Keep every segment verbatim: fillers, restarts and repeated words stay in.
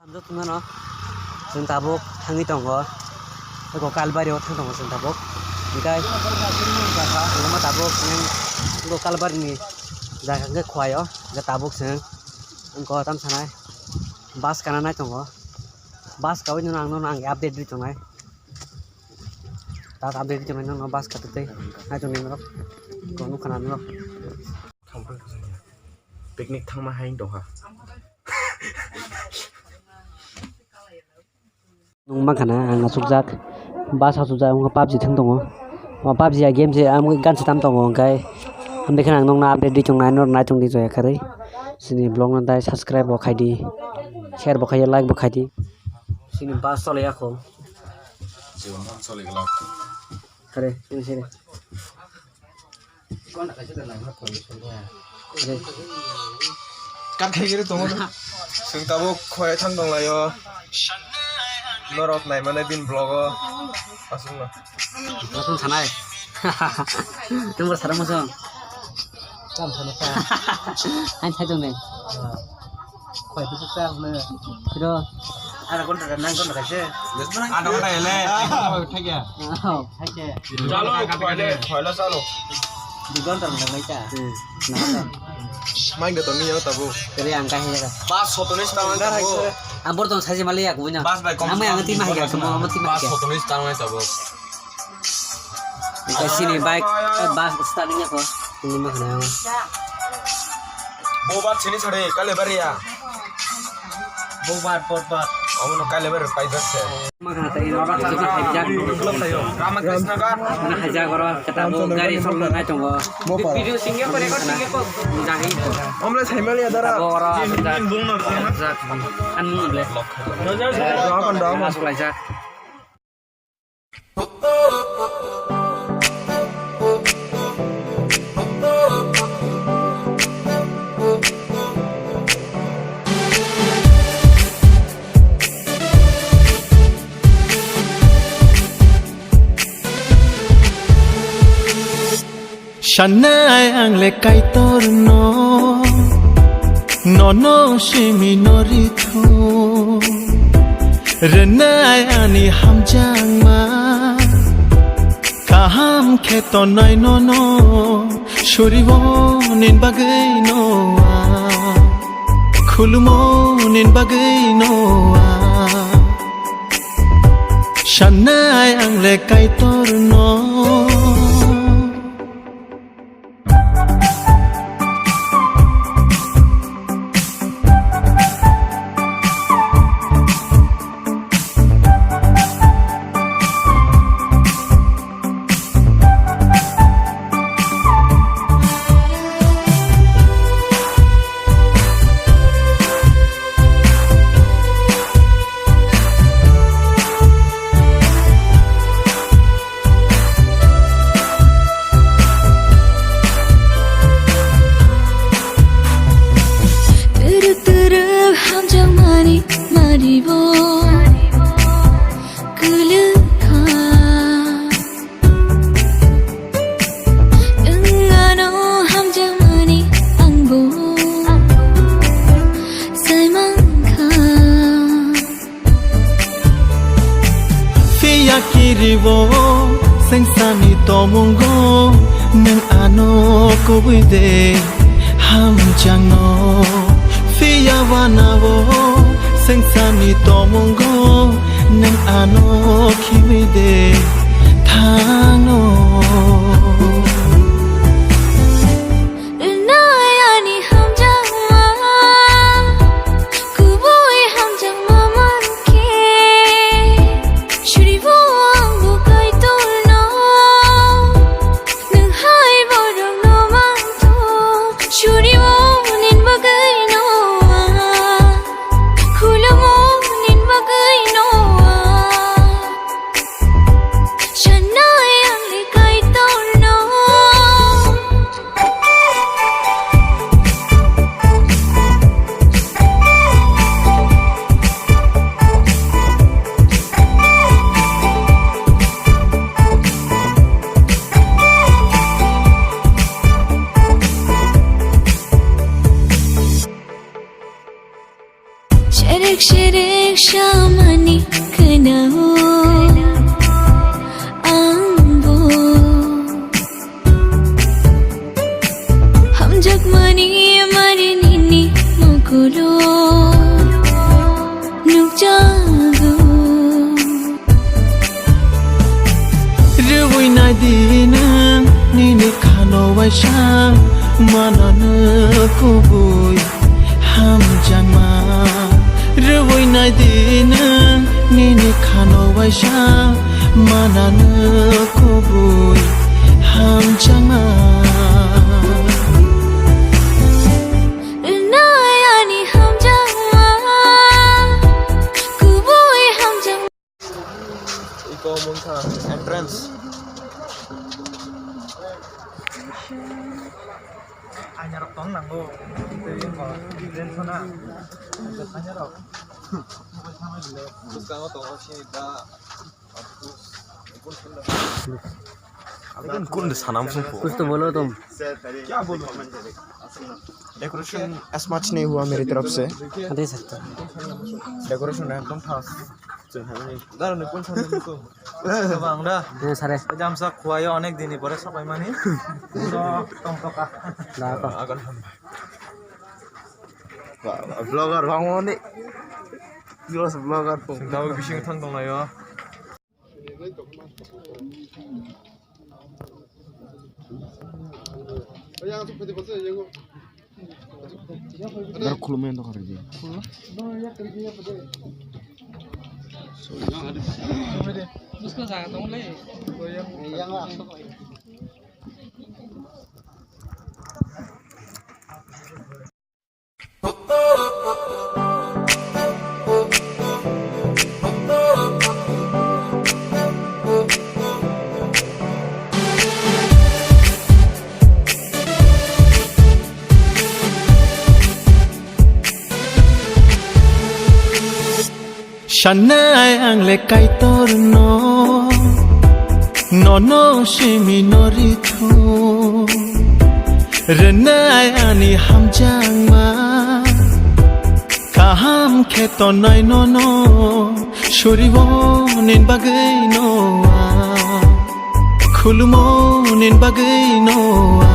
Hamjak thumnano, chwng tabuk thangwi tongo. Eko Kalbari o thang tongo chwng tabuk. Hinkhe, omo tabuk, eko Kalbari ni jaga hinkhe Khowai o, hinkhe tabuk chwng wngkha tam sanai. Bus kana nai tongo. Bus kawi nang, nang update ri tongnai. Tak update ri tongnai, nang bus kata tei. Nai tongnai norok. Ko nukha na norok. Picnic thangma hai dongha. Nung mankha na ang achukjak. Bus achukjak, wngkha PUBG thang tongo. O PUBG ya game se, ang gansi tam tongo, hwnkhe. Hambai kheno ang nokno update di tongnai, norok nai tongdi joya kharwi. Chini vlog no dai subscribe bo khaidi, share bo khaidi, like bo khaidi. Chini bus choli ya kho. Choli glak. Kare, ini sini. Kare. Kat khai giri tongo. Chwng tabuk Khowai thang tong laio. Norok nai mane bini vlog o. Aswk no. Aswk sanai. Tungbo sara mosong. Kam sana sa. Ang sai tong nai. Khowai bwswk cha hwnwi. Phiro. Adha ghonta da nang ghonta kaise. Adha ghonta ele. Thakya. Oh, thakya. Chalo, khowai le. Khowai le chalo. Dui ghonta nang nai cha. Hmm. Nang cha. Mai da tongni yo tabuk. Kere ang kahya. Bus sotonis tang tabuk. Ang bortong saji mali yak buina. Bus bai kom. Ang mai ang ti mai ga, ang ti mai ga. Bus sotonis tang nai tabuk. Ika sini bike, eh, bus starting ya ko. Ini mah kena. Bobat sini sare, Kalibari ya. Bobat, Bobat. Amo no Kalibari pai dak se. Mah kena tadi orang satu hajak. Ramakrishna Ghat. Mana hajak orang kata bo gari sok nang hai tongo. Video singnya ko record singnya ko. Jagi. Omle saimali ya dara. Bo orang hajak. Hajak. Anu le. Doakan, doakan. Masuk aja. Sanai ang le Kaitor no, nono simi no rithu. Renai ani hamjangma, kaham khe tonai nono, suribo nin bagwi noa, khulumo nin bagwi noa. Sanai ang le Kaitor no. Twrwk twrwk hamjakmani maribo kwlwkha. Nwng ano hamjakmani angbo sai mankha. Phiya kiribo sengsani tomungo, nwng ano kubui de hamjakno. Phiya wanao sengsani tomungo, nwng ano khibi de thangno. Rwnai ani hamjakma, kubui hamjakma mankhe, suribo angbo Kaitorno, nwng hai borokno mantho, suribo nin bagwino ang, khulumo nin bagwino ang. Shamani khnao angbo hamjakmani mari nini mukulo nukjago. Rwui naidi nwng nini khano waisa manano kubui hamjakma. Rwui naidi nwng nini khano waisa manano kubui hamjakma. Rwnai ani hamjakma, kubui hamjakma. Iko mungkha entrance. Anyarok tong nango. Tei iko entrance na. Anyarok. Bwskango tongo sini da. Kun, kun sana muchung po. Kuch to bolo tum. Kya bolo? Decoration as much nahi hua meri taraf se. Ade sakta. Decoration ekdom khas. Daro ne kun sana muchung. Bang da. Ne sare. Jamsa khwai onek din ni pore sapai mani. Tong toka. Da to. Vlogger bang mani. Vlogger po. Dawi bising thang tong layo. Dar khulumya dok hari dia. Sanai ang le Kaitor no, nono simi no rithu. Rwnai ani hamjakma, kaham khe tonai nono. Suribo nin bagwi no a, khulumo nin bagwi no a.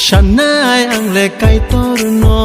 Sanai ang le Kaitor no.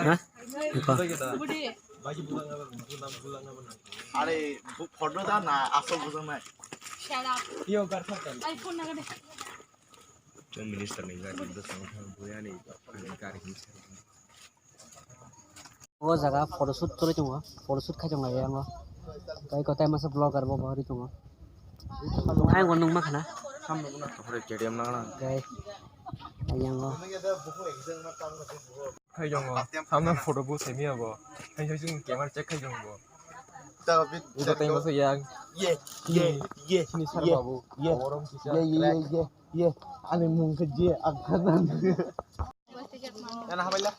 Ha? Iko. Are, bu photo da na, asol bujang nai. Shut up. Yo, gar thar kan. Ai, phone na kade. Chon minister ni gar, do sang thang, buya ni, gar hin. O jaga photoshoot choli tongo, photoshoot khai tongo yango. Tei kotai masa vlogger bo bahari tongo. Ayang bo nung ma khana. Tei yango. Khai tongo, samna photo bo semi abo. Khai khai jung camera check khai tongo bo. Uda tei masa yang. Ye, ye, ye, sini sar ye, babu. Ye, ye, ye, ye, ye. Ani mung khe je, ang khe nang. Yana habaila.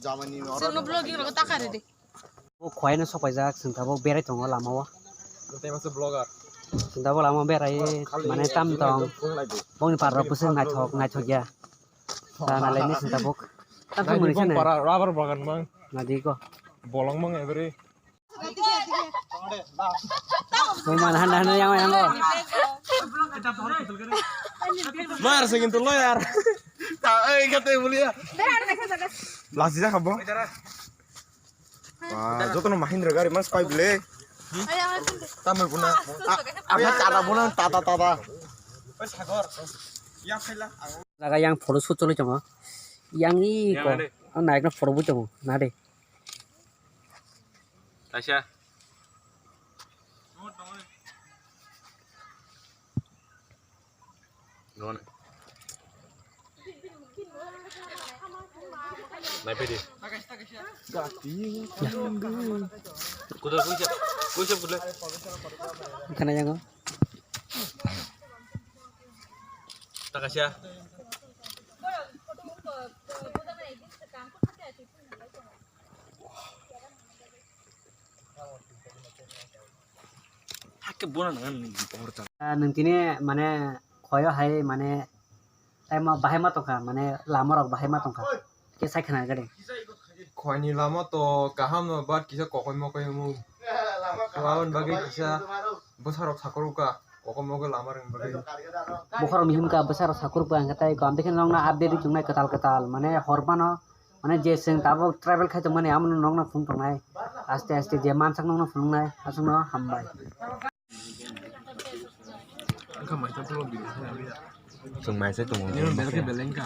Jamani oro. Chwngno vlogging rogo ta kharidi. Bo khwai no sopaijak, chwng tabuk berai tongo lama o. Tei masa vlogger. Chwng tabuk lama o berai, mane tam tong. Bongni parrok bwswk naithok, naithok ya. Sana le ni sinta bok. Tam Nadi muni bong sana. Para rubber bagan mang. Nadi ko. Bolong mang every. Bong mana handa handa yang yang ko. Lawyer se kintu lawyer. Ta ei kate bulia. Lasi ja khabo. Wah, joto no Mahindra gari mas pai bile. Tamil puna. Apa cara puna tata tata. Jaga yang photo shoot choli tongo. Yang i ko. Yang ade. Ang naik na photo bu tongo. Nade. Taisa. Gone. Nai pedi. Kuda kuisa, kuisa kuda. Khana yango. Takasia. Hakke bona nang ni borta. Ah, nung tini mane khoyo hai mane tei ma bahai ma tongkha mane lama rok bahai ma tongkha. Ke sai khana gade. Khoini lama to kaham no, but kisa kokoi mokoi mu. Aboni bagwi kisa bwsarok sakurukha, kokoi mokoi lama rwng bagwi. Bokhorok ni himkha bwsarok sakurukha, hwnkhe tei kaham dekhe nokna update ri tongnai kwtal kwtal, mane hor phano, mane je chwng tabuk travel khai tongmani, amo nokno phunuk tongnai. Aste aste je mansak nokno phunuknai, aswkno hambai. Chwng mai se tongo. Belai khe belai wngkha.